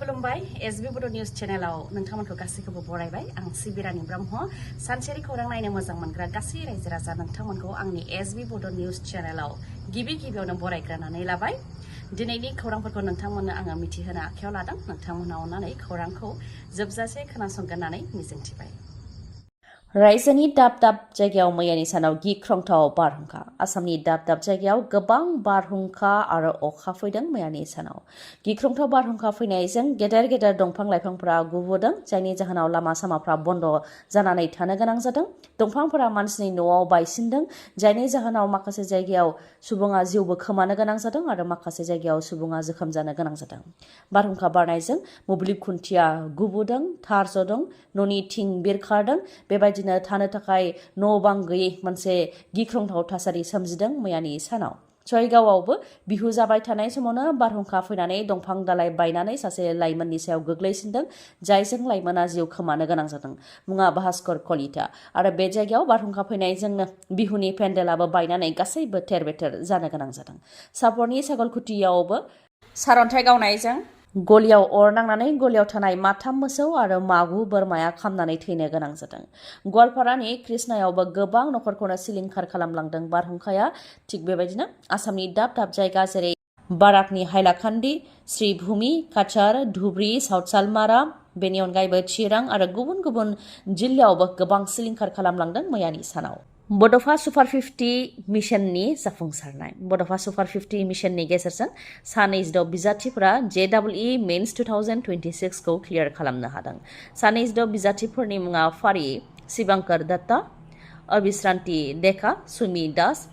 खुलुमबाय एसबी बड' निउज चेनेलाव नोंथांमोनखौ गासैखौबो बरायबाय आं सिबिरानि ब्रह्म सानसेनि खौरां नायनो मोजां मोनग्रा गासै रायजो राजा नोंथांमोनखौ आंनि एसबी बड' निउज चेनेलाव गिबियावनो बरायग्रोनानै लाबाय दिनैनि खौरांफोरखौ नोंथांमोननो आङो मिथिहोनो आखायाव लादों नोंथांमोना अननानै खौरांखौ जोबजासे खोनासंगोन होननानै मिजिंथिबाय रायजोनि दाब दाब जायगायाव मैयानि सानाव गिख्रंथाव बारहुंखा आसामनि दाब दाब जायगायाव गोबां बारहुंखा आरो अखा फैदों मैयानि सानाव गिख्रंथाव बारहुंखा फैनायजों गेदेर गेदेर दंफां लाइफांफोरा गुबुदों जायनि जाहोनाव लामा सामाफ्रा बन्द जानानै थानो गोनां जादों दंफांफोरा मानसिनि न'आव बायसिनदों जायनि जाहोनाव माखासे जायगायाव सुबुङा जिउबो खोमानो गोनां जादों आरो माखासे जायगायाव सुबुङा जोखोम जानो गोनां जादों बारहुंखा बारनायजों मोब्लिब खुन्थिया गुबुदों थार जदों न'नि थिं बिरखारदों बेबायदिनो थानो थाखाय न' बां गैयै मोनसे गिख्रंथाव थासारि सोमजिदों मैयानि सानाव सयगावआवबो बिहु जाबाय थानाय समावनो बारहुंखा फैनानै दंफां दालाइ बायनानै सासे लाइमोननि सायाव गोग्लैसिनदों जायजों लाइमोना जिउ खोमानो गोनां जादों मुङा भास्कर कलिता आरो बे जायगायाव बारहुंखा फैनायजोंनो बिहुनि पेन्डेलाबो बायनानै गासैबो थेर बेथेर जानो गोनां जादों सापरनि सागलकुटियावबो सारन्थाइ गावनायजों गलियाव अर नांनानै गलियाव थानाय माथाम मोसौ आरो मागु बोरमाया खामनानै थैनो गोनां जादों गवालपारानि कृष्णायावबो गोबां नखरखौनो सिलिंखार खालामलांदों बारहुंखाया थिग बेबायदिनो आसामनि दाब दाब जायगा जेरै बाराकनि हाइलाकान्दि श्रीभूमि काछार धुब्री साउथ सालमारा बेनि अनगायैबो चिरां आरो गुबुन गुबुन जिल्लायावबो गोबां सिलिंखार खालामलांदों मैयानि सानाव बड'फा सुपार 50 मिशननि जाफुंसारनाय बड'फा सुपार 50 मिशननि गेजेरजों सा 26 बिजाथिफोरा JEE मेन्स 2026 खौ क्लियार खालामनो हादों सा 26 बिजाथिफोरनि मुङा फारि शिबांकर दत्ता अभिश्रान्ति डेका सुमि दास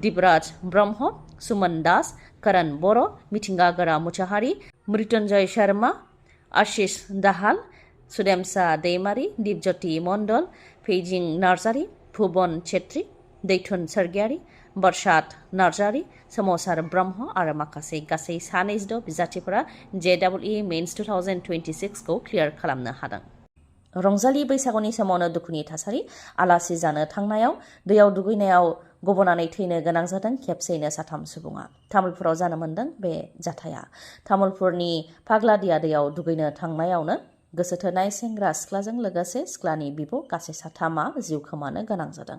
दिबराज ब्रह्म सुमन दास करण बर' मिथिंगा गोरा मुसाहारि मृत्युंजय शर्मा आशिष दाहाल सुदेमसा दैमारि दिपज्योति मण्डल फैजिं नार्जारि भुबन छेत्री दैथुन सरगियारि बरसात नार्जारि सोमावसार ब्रह्म आरो माखासे गासै सा 26 बिजाथिफोरा JEE मेन्स 2026 खौ क्लियार खालामनो हादों रंजालि बैसागुनि समावनो दुखुनि थासारि आलासि जानो थांनायाव दैयाव दुगैनायाव गबनानै थैनो गोनां जादों खेबसेयैनो साथाम सुबुङा तामुलपुराव जानो मोन्दों बे जाथाया तामुलपुरनि फाग्लादिया दैयाव दुगैनो थांनायावनो गोसो थोनाय सेंग्रा सिख्लाजों लोगोसे सिख्लानि बिब' गासै साथामा जिउ खोमानो गोनां जादों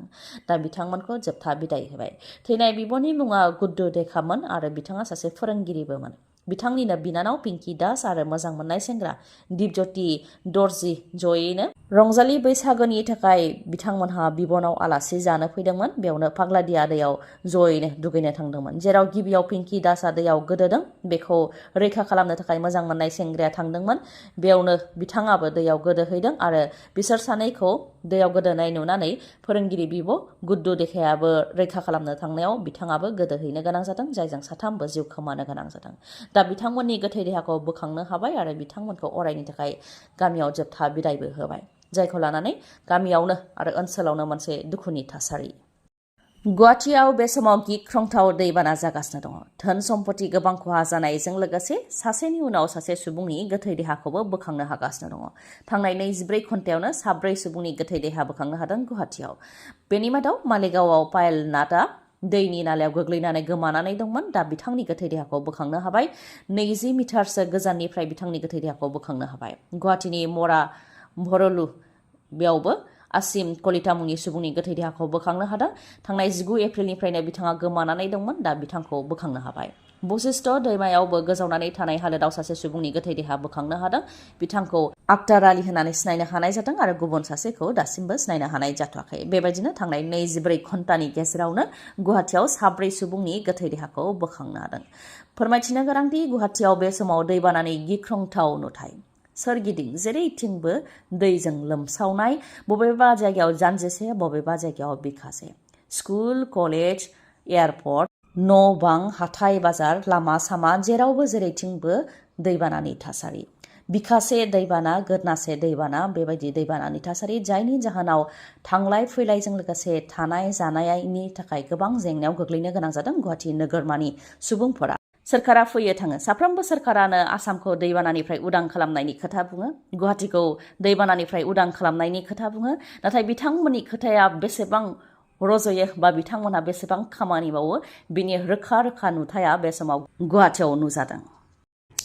दा बिथांमोनखौ जोबथा बिदाय होबाय थैनाय बिब'नि मुङा गुड्डु देखामोन आरो बिथाङा सासे फोरोंगिरिबोमोन बिथांनिनो बिनानाव पिंकी दास आरो मोजां मोननाय सेंग्रा दिपज्योति दर्जी जयैनो रंजालि बैसागोनि थाखाय बिथांमोनहा बिबनाव आलासि जानो फैदोंमोन बेयावनो फाग्लादिया दैयाव जयैनो दुगैनो थांदोंमोन जेराव गिबियाव पिंकी दासआ दैयाव गोदोदों बेखौ रैखा खालामनो थाखाय मोजां मोननाय सेंग्राया थांदोंमन बेयावनो बिथाङाबो दैयाव गोदोहैदों आरो बिसोर सानैखौ दैयाव गोदोनाय नुनानै फोरोंगिरि बिब' गुड्डु देखायाबो रैखा खालामनो थांनायाव बिथाङाबो गोदोहैनो गोनां जादों जायजों साथामबो जिउ खोमानो गोनां जादों दा बिथांमोननि गोथै देहाखौ बोखांनो हाबाय आरो बिथांमोनखौ अरायनि थाखाय गामियाव जोबथा बिदायबो होबाय जायखौ लानानै गामियावनो आरो ओनसोलावनो मोनसे दुखुनि थासारि गुवाहाटीआव बे समाव गिख्रंथाव दैबाना जागासिनो दङ धोन सम्पति गोबां खहा जानायजों लोगोसे सासेनि उनाव सासे सुबुंनि गोथै देहाखौबो बोखांनो हागासिनो दङ थांनाय 24 घन्टायावनो 4 सुबुंनि गोथै देहा बोखांनो हादों गुवाहाटीआव बेनि मादाव मालेगावआव पायल नाथआ दैनि नालायाव गोग्लैनानै गोमानानै दंमोन दा बिथांनि गोथै देहाखौ बोखांनो हाबाय 20 मिटारसो गोजाननिफ्राय बिथांनि गोथै देहाखौ बोखांनो हाबाय गुवाहाटीनि मरा भरलु बेयावबो आसिम कलिता मुंनि सुबुंनि गोथै देहाखौ बोखांनो हादों थांनाय 19 एप्रिलनिफ्रायनो बिथाङा गोमानानै दंमोन दा बिथांखौ बोखांनो हाबाय बशिष्ठ दैमायावबो गोजावनानै थानाय हालोदाव सासे सुबुंनि गोथै देहा बोखांनो हादों बिथांखौ आक्तार आली होननानै सिनायनो हानाय जादों आरो गुबुन सासेखौ दासिमबो सिनायनो हानाय जाथ'वाखै बेबायदिनो थांनाय 24 घन्टानि गेजेरावनो गुवाहाटीआव 4 सुबुंनि गोथै देहाखौ बोखांनो हादों फोरमायथिनो गोनांदि गुवाहाटीआव बे समाव दैबानानि गिख्रंथाव नुथाय सोरगिदिं जेरैथिंबो दैजों लोमसावनाय बबेबा जायगायाव जानजिसे बबेबा जायगायाव बिखासे स्कुल कलेज एयारपर्ट न' बां हाथाय बाजार लामा सामा जेरावबो जेरैथिंबो दैबानानि थासारि बिखासे दैबाना गोदनासे दैबाना बेबायदि दैबानानि थासारि जायनि जाहोनाव थांलाय फैलायजों लोगोसे थानाय जानायनि थाखाय गोबां जेंनायाव गोग्लैनो गोनां जादों गुवाहाटी नोगोरमानि सुबुंफोरा सोरखारा फैयो थाङो साफ्रोमबो सोरखारानो आसामखौ दैबानानिफ्राय उदां खालामनायनि खोथा बुङो गुवाहाटीखौ दैबानानिफ्राय उदां खालामनायनि खोथा बुङो नाथाय बिथांमोननि खोथाया बेसेबां रज'यो बा बिथांमोनहा बेसेबां खामानि मावो बिनि रोखा रोखा नुथाया बे समाव गुवाहाटीआव नुजादों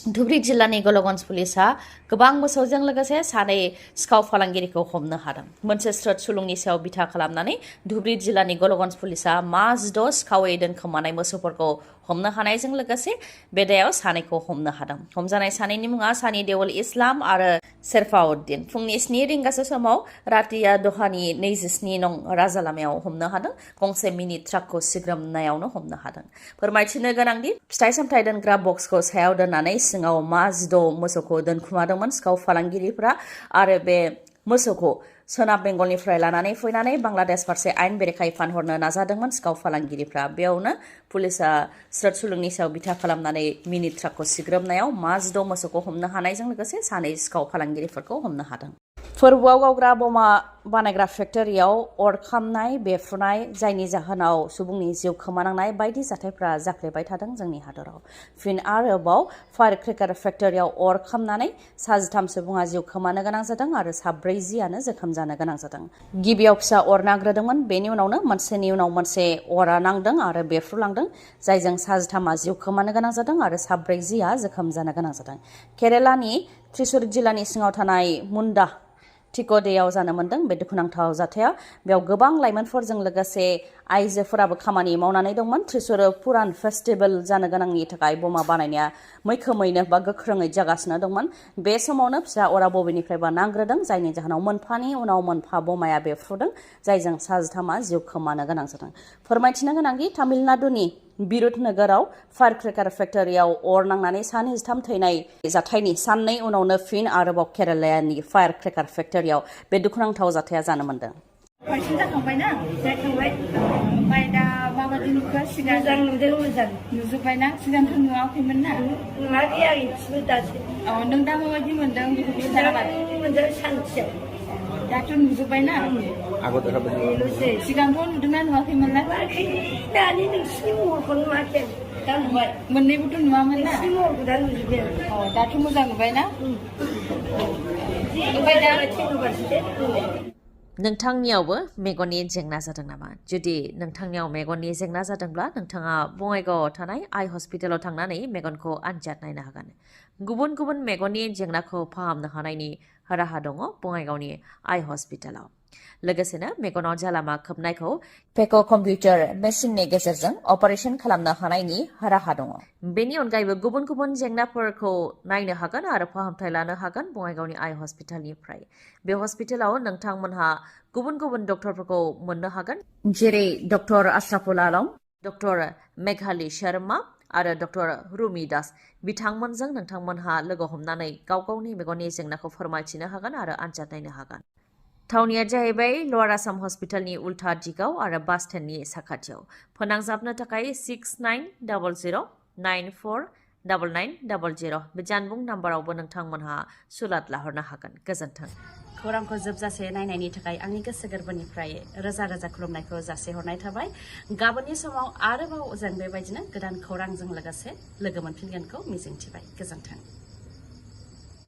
धुबरी जिल्लानि गलगन्ज पुलिसा गोबां मोसौजों लोगोसे सानै सिखाव फालांगिरिखौ हमनो हादों। मोनसे स्रोत सुलुंनि सायाव बिथा खालामनानै धुबरी जिल्लानि गलगन्ज पुलिसा मा-10 सिखावै दोनखोमानाय मोसौफोरखौ हमनो हानायजों लोगोसे बेदायाव सानैखौ हमनो हादों। हमजानाय सानैनि मुङा सानि देवल इस्लाम आरो शेरफाउद्दिन। फुंनि 7 रिंगासो समाव रातिया दहानि 27 नं राजा लामायाव हमनो हादों। गंसे मिनि ट्राकखौ सिग्रोमनायावनो हमनो हादों। फोरमायथिनो गोनांदि फिथाइ सामथाइ दोनग्रा बक्सखौ सायाव दोननानै सिङाव मा-10 मोसौखौ दोनखुमादोंमोन सिखाव फालांगिरिफोरा आरो बे मोसौखौ सोनाब बेंगलनिफ्राय लानानै फैनानै बांलादेश फारसे आयेन बेरेखायै फानहरनो नाजादोंमोन सिखाव फालांगिरिफ्रा। बेयावनो पुलिसा स्रोत सुलुंनि सायाव बिथा खालामनानै मिनि ट्राकखौ सिग्रोमनायाव मा-10 मोसौखौ हमनो हानायजों लोगोसे सानै सिखाव फालांगिरिफोरखौ हमनो हादों। फोरबोआव गावग्रा बमा बानायग्रा फेक्टरियाव अर खामनाय बेफ्रुनाय जायनि जाहोनाव सुबुंनि जिउ खोमानांनाय बायदि जाथायफ्रा जाफ्लेबाय थादों जोंनि हादराव। फिन आरोबाव फायार क्रेकार फेक्टरियाव अर खामनानै 13 सुबुङा जिउ खोमानो गोनां जादों आरो 40 जोखोम जानो गोनां जादों। गिबियाव फिसा अर नाग्रोदोंमोन, बेनि उनावनो मोनसेनि उनाव मोनसे अरा नांदों आरो बेफ्रुलांदों जायजों 13 जिउ खोमानो गोनां जादों आरो 40 जोखोम जानो गोनां जादों। केरेलानि त्रिशुर जिल्लानि सिङाव थानाय मुन्डा टिक'डेयाव जानो मोन्दों बे दुखुनांथाव जाथाया। बेयाव गोबां लाइमोनफोरजों लोगोसे आइजोफोराबो खामानि मावनानै दंमोन। त्रिशुर पुरान फेस्टिभेल जानो गोनांनि थाखाय बमा बानायनाया मैखोमैनो बा गोख्रोङै जागासिनो दंमोन। बे समावनो फिसा अरा बबेनिफ्रायबा नांग्रोदों जायनि जाहोनाव मोनफानि उनाव मोनफा बमाया बेफ्रुदों जायजों 13 जिउ खोमानो गोनां जादों। फोरमायथिनो गोनांदि तामिलनाडुनि बिरुद नोगोराव फायार क्रेकार फेक्टरियाव अर नांनानै 13 थैनाय जाथायनि साननै उनावनो फिन आरोबाव केरेलानि फायार क्रेकार फेक्टरियाव बे दुखुनांथाव जाथाया जानो मोन्दों। बांसिन जाखांबायना जाखांबाय ओमफ्राय दा माबायदि नुखो सिगां मोजां नुदों मोजां नुजोब्बायना सिगांथ' नुवाखैमोन ना नुवाखै आं इसेबो दासो नों दा माबायदि मोन्दों बेखौ खिन्थाबाय मोजां सान्थियाव दाथ' नुजोब्बायना सिगांथ' नुदोंना नुवाखैमोन ना दानि नोंसिनि महरखौ नुवाखै दा नुबाय मोननैबोथ' नुवामोन ना नोंसिनि महरखौ दा नुजोब्बाय दाथ' मोजां नुबायना ओमफ्राय दा नोंथांनियावबो मेगननि जेंना जादों नामा? जुदि नोंथांनियाव मेगननि जेंना जादोंब्ला नोंथाङा बङाइगावआव थानाय आइ हस्पिटालाव थांनानै मेगनखौ आनजाद नायनो हागोन। गुबुन गुबुन मेगननि जेंनाखौ फाहामनो हानायनि राहा दङ बङाइगावनि आइ हस्पिटालाव। लोगोसेनो मेगनाव जालामा खोबनायखौ पेक' कम्पिउटार मेसिननि गेजेरजों अपारेशन खालामनो हानायनि राहा दङ। बेनि अनगायैबो गुबुन गुबुन जेंनाफोरखौ नायनो हागोन आरो फाहामथाय लानो हागोन बङाइगावनि आइ हस्पिटालनिफ्राय। बे हस्पिटालाव नोंथांमोनहा गुबुन गुबुन डक्टरफोरखौ मोननो हागोन, जेरै डक्टर आशराफुल आलम, डक्टर मेघाली शर्मा आरो डक्टर रुमि दास। बिथांमोनजों नोंथांमोनहा लोगो हमनानै गाव गावनि मेगननि जेंनाखौ फोरमायथिनो हागोन आरो आनजाद नायनो हागोन। थावनिया जाहैबाय लवार आसाम हस्पिटालनि उल्था दिगाव आरो बास स्टेन्डनि साखाथियाव। फोनांजाबनो थाखाय 6900949900 बे जानबुं नाम्बारावबो नोंथांमोनहा सुलाद लाहरनो हागोन। गोजोन्थों। खौरांखौ जोबजासे नायनायनि थाखाय आंनि गोसो गोरबोनिफ्राय रोजा रोजा खुलुमनायखौ जासिहरनाय थाबाय। गाबोननि समाव आरोबाव जों बेबायदिनो गोदान खौरांजों लोगोसे लोगो मोनफिनगोनखौ मिजिंथिबाय। गोजोन्थों।